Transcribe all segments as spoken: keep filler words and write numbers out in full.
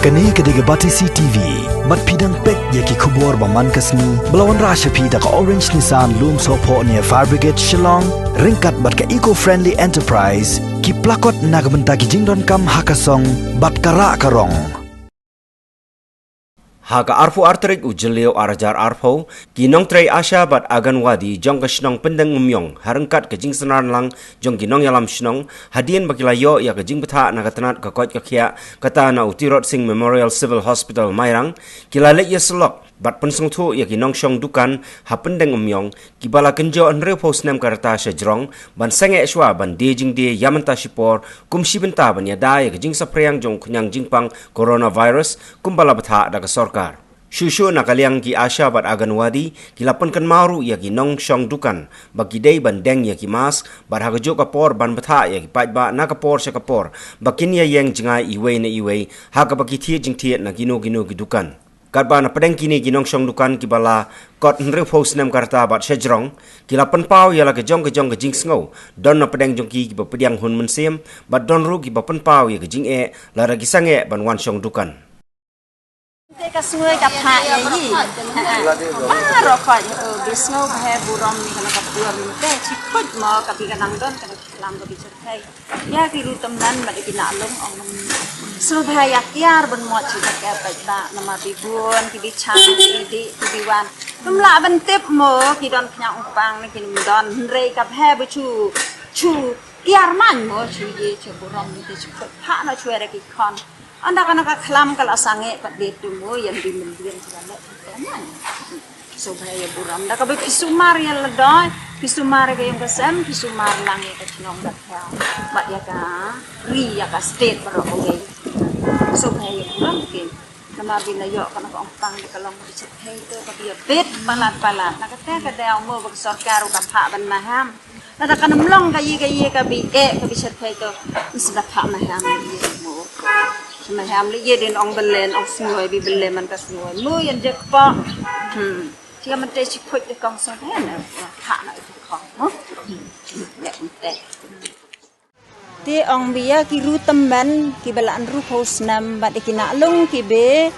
Kane ka dei ka Batesi T V. Bad phi dang peit ïa ki khubor ba man ka sngi ba la wanrah sha phi da ka Orange Nissan Lumsohphoh near Fire Brigade Shillong, ryngkat bad ka Eco Friendly Enterprise, ki plakot na ka bynta ki jingdonkam ha ka song bad ka rah ka rong. Ha ka arphew ar tarik u Jylliew ar hajar arphew, ki nongtrei ASHA bad Anganwadi jong ka shnong Pyndeng Umïong, ha ryngkat ka jingsynran lang jong ki nongïalam shnong, hadien ba ki la ïoh ïa ka jingbthah na ka tnat ka koit ka khiah, kata na u Tirot Sing Memorial Civil Hospital Mairang, ki la leit ïasyllok bad pynsngewthuh ïa ki nongshong dukan ha Pyndeng Umïong, kiba la kynjoh hynriewphew snem ka rta sha jrong, ban sangeh shuwa ban die jingdie ïa mynta shipor, kum shi bynta ban ïada ïa ka jingsaphriang jong u khñiang jingpang coronavirus, kumba la bthah da ka sorkar. Shuh shuh na ka liang ki ASHA bad Anganwadi, ki la pynkynmaw ruh ïa ki nongshong dukan ba ki dei ban deng ïa ki mask, bad ha kajuh ka por ban bthah ïa ki paidbah na ka por sha ka por, ba kin ïa ïeng jngai iwei na iwei, ha kaba ki thied jingthied na kino kino ki dukan. Katba na pdeng kine ki nongshong dukan kiba la kot hynriewphew snem ka rta bad sha jrong, ki la pynpaw ïa la ka jong ka jong ka jingsngew, don na pdeng jong ki kiba pdiang hun mynsiem, bad don ruh kiba pynpaw ïa ka jingeh, lada ki sangeh ban wan shong dukan. Te ka sngewbha ka phah ïa i. Baroh khoit, oh, bi sngewbha burom ni kane ka por ni te, chi khuid mo ka bi ka nang don kane ka khlam ka bi chyrkhei. Ïa ki ruh tymmen bad ki nahlung ong sngewbha ïa kiar ban mot chi ka peit ba namar bi bun ki bi chang ki dih ki bi wan. Ym lah ban tip mo ki don khñiang u pang ne ki ym don, hynrei ka bha ba chu chu kiar man mo chu ïa chu burom ni te chu khuid phah noh chu ïa ki khon. Ynda kane ka khlam ka la sangeh pat de tu mo ïa bi myndiang chu la leh te man. Sngewbha ïa burom da kaba phi sumar ïa la doi, phi sumar ïa ka ïing ka sem, phi sumar lang ïa ka chnong ka thaw, bad ïa ka ri, ïa ka state baroh kawei. Sngewbha ïa burom ki. Namar ba la ïoh kane ka ong pang da ka long ka bi chyrkhei to ka bi ïa bit palat palat. Na kata ka daw mo ba ka sorkar ruh ka phah ban maham. Lada kan ym long ka ïa ka ïa ka bi eh ka bi chyrkhei to. Ym sngewbha phah maham ïa mo. Maham leh ïa dei ong belen ong sngewbha bi belen man ka sngewbha mo ïa jek pa. Hmm. Chi ka mynta chi khuid ka kong sngewbha na phah na ka kong mo. Hmm. Leh mynta. Te ong ba ïa ki ruh tymmen kiba la hynriewphew snem bad ki nahlung kiba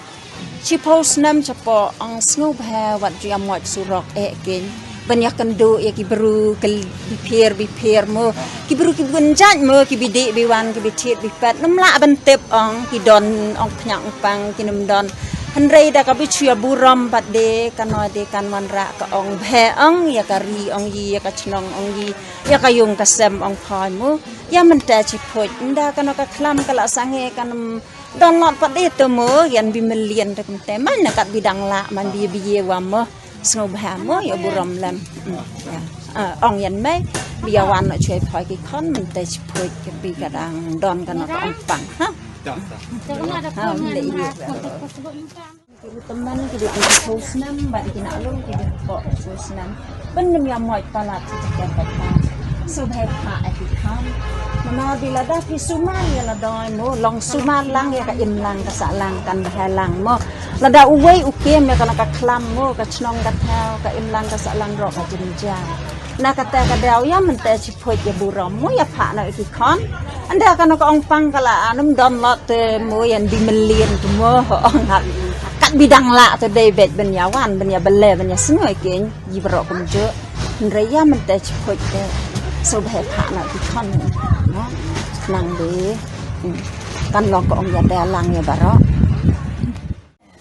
shiphew snem shapoh ong sngewbha wat ju ïa mot surok eh kin. Ban ïa kynduh ïa ki bru ki bipher bipher mo. Ki bru ki bun jait mo ki bi dih bi wan ki bi thied bi pet. Ym lah ban tip ong ki don ong khñiang u pang ki ym don. Hynrei da kaba chu ïa burom bad de kano de kan wanrah ka ong bha ong ïa ka ri ong i ïa ka chnong ong i. Ïa ka ïung ka sem ong phai mo. Ïa mynta chi phuit. Ynda kano ka khlam ka la sangeh kan ym don lot pat de to mo. Ïan bi mlien te kumte man na kat bi dang lah man bi bi ye wa mo. Sngewbha mo ïa burom lem. Hmm. Ïa. Ah, ong ïan mei. Bi ïa wan no choi phai ki khon mynta chi phuit ki bi ka dang don kano ka ong pang. Ha? Ha, ym de ye. Ki ruh tymmen ki dei ki phew snem bad ki nahlung ki dei ki phew snem. Ban nym ïa mot palat sha ka kem palat. Sngewbha phah ïa ki kham. Namar ba lada phi sumar ïa la doi mo long sumar lang ïa ka im lang ka sah lang kan bha lang mo. Lada uwei u kem ïa kane ka khlam mo ka chnong ka thaw ka im lang ka sah lang ruh ka jynjar. Na kata ka daw ïa mynta chi phuit ïa burom mo ïa phah na ki khon. Ynda kano ka ong pang ka la an ym don lot te mo ïan bi mlien te mo ong ha kat bi dang lah te dei beit ban ïa wan ban ïa bele ban ïa sngewbha kin ïa baroh kumjuh. Hynrei ïa mynta chi phuit te sngewbha phah na ki khon. Nang de kan long ka ong ïa da lang ïa baroh.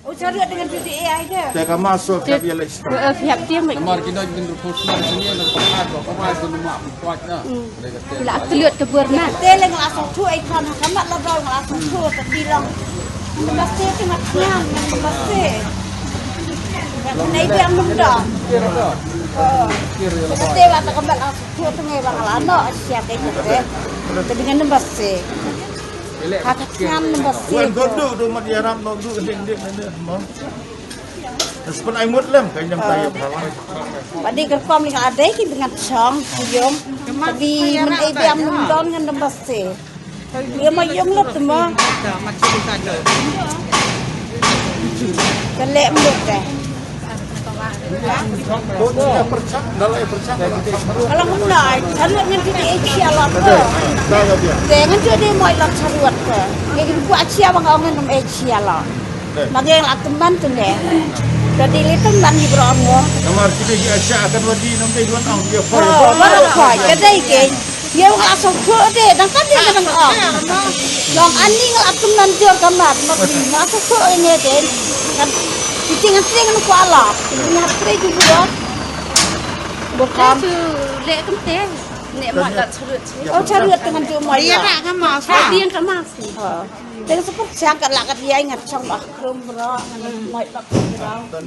Oh, cari dengan P T A aja. Te ka ma so ka bia lek sta. Eh, pihak dia mai. Namar kino jin rupo sma sini na pakat ko ka ma jin ma kuat na. Ila kelut ke bur na. Te leng la so tu ai kan ka mat la dol la so tu te bilang. Mesti te mat kan mesti. Nei dia mendon. Te wa ta ka mat la so tu te ngai bang la no sia ke te. Te dengan mesti. Ka kan mesti. Wan godu do mat yaram no du ding ding ne mo. Sepen ai mut lem ka nyam tayo phalang. Padi kerkom ni ka adai ki dengan chong kuyong. Tapi men ai biam nung don ngan dembas se. Dia ma yong lut ma. Kale mut deh. Kalau ngan dai, salut ngan dei sia lah ke. Dei ngan dei moi lah salut ke. Ngan dei buat sia bang ngan dei sia lah. Magi lah teman tu ne. Jadi li teman di berong. Namar kita di Asia akan wadi nam dei duan ang dia. Oh, baru kau. Jadi ke. Ïa, nga la sngewthuh te, dang kat te ka dang ong. Long ani nga la pynman jur ka mat, mat ni, nga la sngewthuh ïa ngi te. Kan, phi ting ngan ting ngan kwah la, phi ting ngan trei ju buat. Bukan. Leh kam te. Ne mat kat charut. Oh, charut te ngan ju mai. Ïa, la ka mas. Ïa, ka mas. Ha. Te nga support siang kat la kat ïa ngat chong ba krum bro, ngan mai pak bro.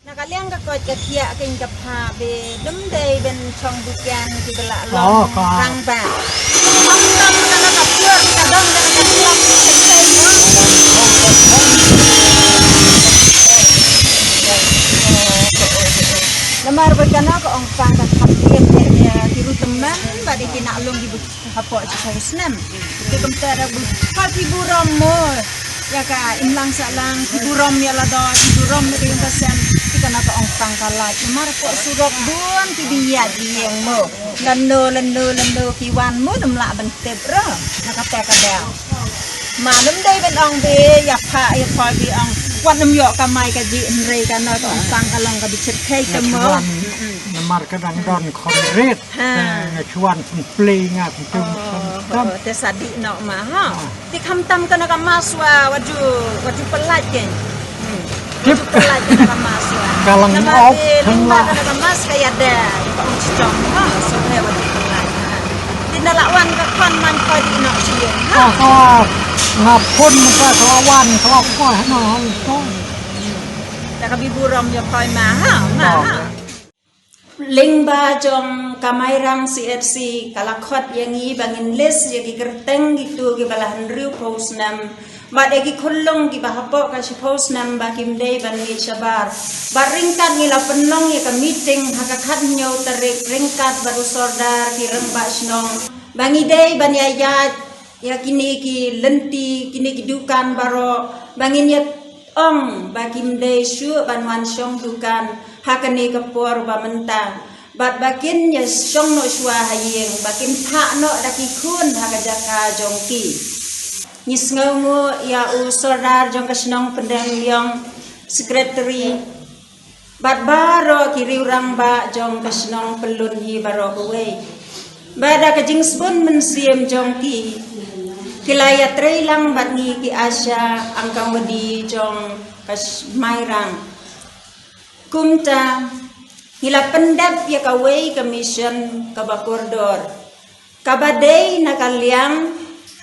Na ka liang ka koit ka khiah ka ing ka pha be dum dei ban chong bukan ki ba la long. Oh, ka. Rang ba. Tam tam ka na ka pur ka dong ka na ka pur. Namar ba ka na ka ong pang ka khap iem ne ki ru teman ba dei ki na long ki bu hapoh ki snem. Ki kumta da bu ha ki burom mo. Ïa ka imlang sahlang ki burom ïa lada ki burom ne ka ïing ka sem. Ki ka na ka ong pang ka lait. Namar hapoh surok bun ki biat ki ïeng mo. Lano lano lano ki wan mo nam lah ban tip ra. Na ka ta ka da. Ma nam dei ban ong be ïa pha ïa pha bi ong. Wan nam ïoh ka mai ka ji hynrei ka na ka ong pang ka long ka bi chet kai ka mo. Namar ka dang don khon rit. Ha. Nga chuan sum plei nga sum tum sum tam. Oh, te sa dih noh ma ha. Ti kham tam ka na ka mas wa waju waju pelaj ke. Tip. Waju pelaj ka na ka mas wa. Kalang op thang la. Ka na ka mas ka ya da. Ka ong chichong ha. So he waju pelaj. Ti na la wan ka khon man ka dih noh chi ha. Ka ka nga pun ka ka la wan ka la ko ha na ha ko. Ta ka bi burom ya koi ma ha. Ma ha. Lyngba jong ka Mairang C F C ka la khot ïa ngi ba ngin list ïa ki kyrteng kitu ki ba la hynriew phew snem. Bad ïa ki khunlung ki ba hapoh ka shiphew snem ba kim dei ban mih shabar. Bad ryngkat ngi la pynlong ïa ka meeting ha ka khathynñiew tarik ryngkat bad u sordar ki rangbah shnong. Ba ngi dei ban ïa ïaid ïa kine ki lynti, kine ki dukan baroh, ba ngin ïa ong ba kim dei shuh ban wan shong dukan ha kane ka por ba mynta. Bad ba kin ïa shong noh shuwa ha ïing, ba kin phah noh da ki khun ha ka jaka jong ki. Ngi sngewnguh ïa u sordar jong ka shnong Pyndengliong, secretary, bad baroh ki riew rangbah jong ka shnong Pyllun hi baroh kawei. Bad da ka jingsbun mynsiem jong ki, ki la ïatrei lang bad ngi ki ASHA Anganwadi jong ka sh-, Mairang. Kumta, ngi la pyndep ïa kawei ka mission kaba kordor. Kaba dei na ka liang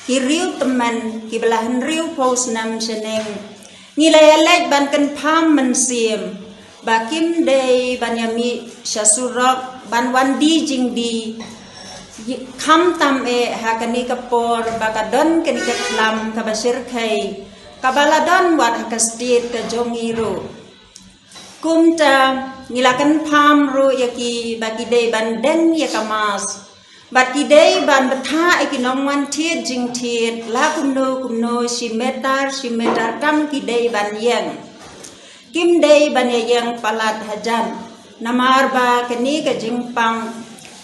ki riew tymmen ki ba la hynriew phew snem shaneng. Ngi la ïaleit ban kynpham mynsiem ba kim dei ban ïa mih sha surok ban wan die jingdie. Khamtam eh ha kane ka por ba ka don kane ka khlam kaba shyrkhei kaba la don wat ha ka state ka jong ngi ruh. Kumta, ngi la kynpham ruh ïa ki ba ki dei ban deng ïa ka mask. Bad ki dei ban bthah ïa ki nongwan thied jingthied la kumno kumno shi meter shi meter kam ki dei ban ïeng. Kim dei ban ïa ïeng palat hajan. Namar ba kane ka jingpang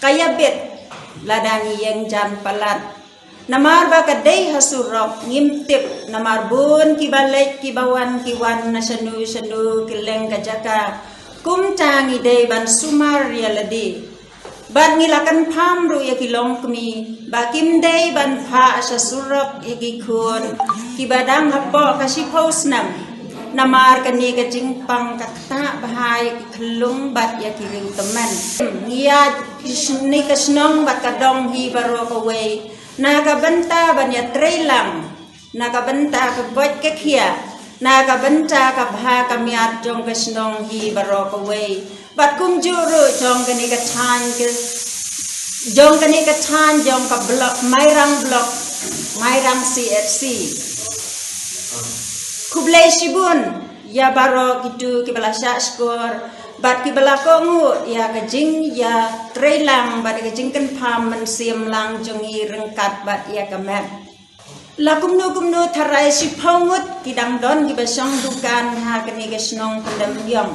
ka ïa bit lada ngi ïeng jan palat. Namar ba ka dei ha surok ngim tip, namar bun ki ba leit ki ba wan ki wan na shano shano kylleng ka jaka. Kumta ngi dei ban sumar ïa lade. Bad ngi la kynpham ruh ïa ki longkmie ba kim dei ban phah sha surok ïa ki khun ki ba dang hapoh ka shiphew snem. Namar kane ka jingpang ka ktah bha ïa ki khyllung bad ïa ki riew tymmen. Ngi ïa ki shne ka shnong bad ka dong hi baroh kawei. Na ka bynta ban ïatrei lang, na ka bynta ka koit ka khiah, na ka bynta ka bha ka miat jong ka shnong hi baroh kawei. Bad kumjuh ruh jong kane ka thaiñ ka, jong kane ka thaiñ jong ka block, Mairang block, Mairang C F C. Khublei shibun ïa baroh kitu ki ba la shah shkor bad ki ba la kohnguh ïa ka jingïatrei lang bad ka jingkynpham mynsiem lang jong ngi ryngkat bad ïa ka map. La kumno kumno tharai shiphew ngut ki dang don ki ba shong dukan ha kane ka shnong Pyndem Ïong.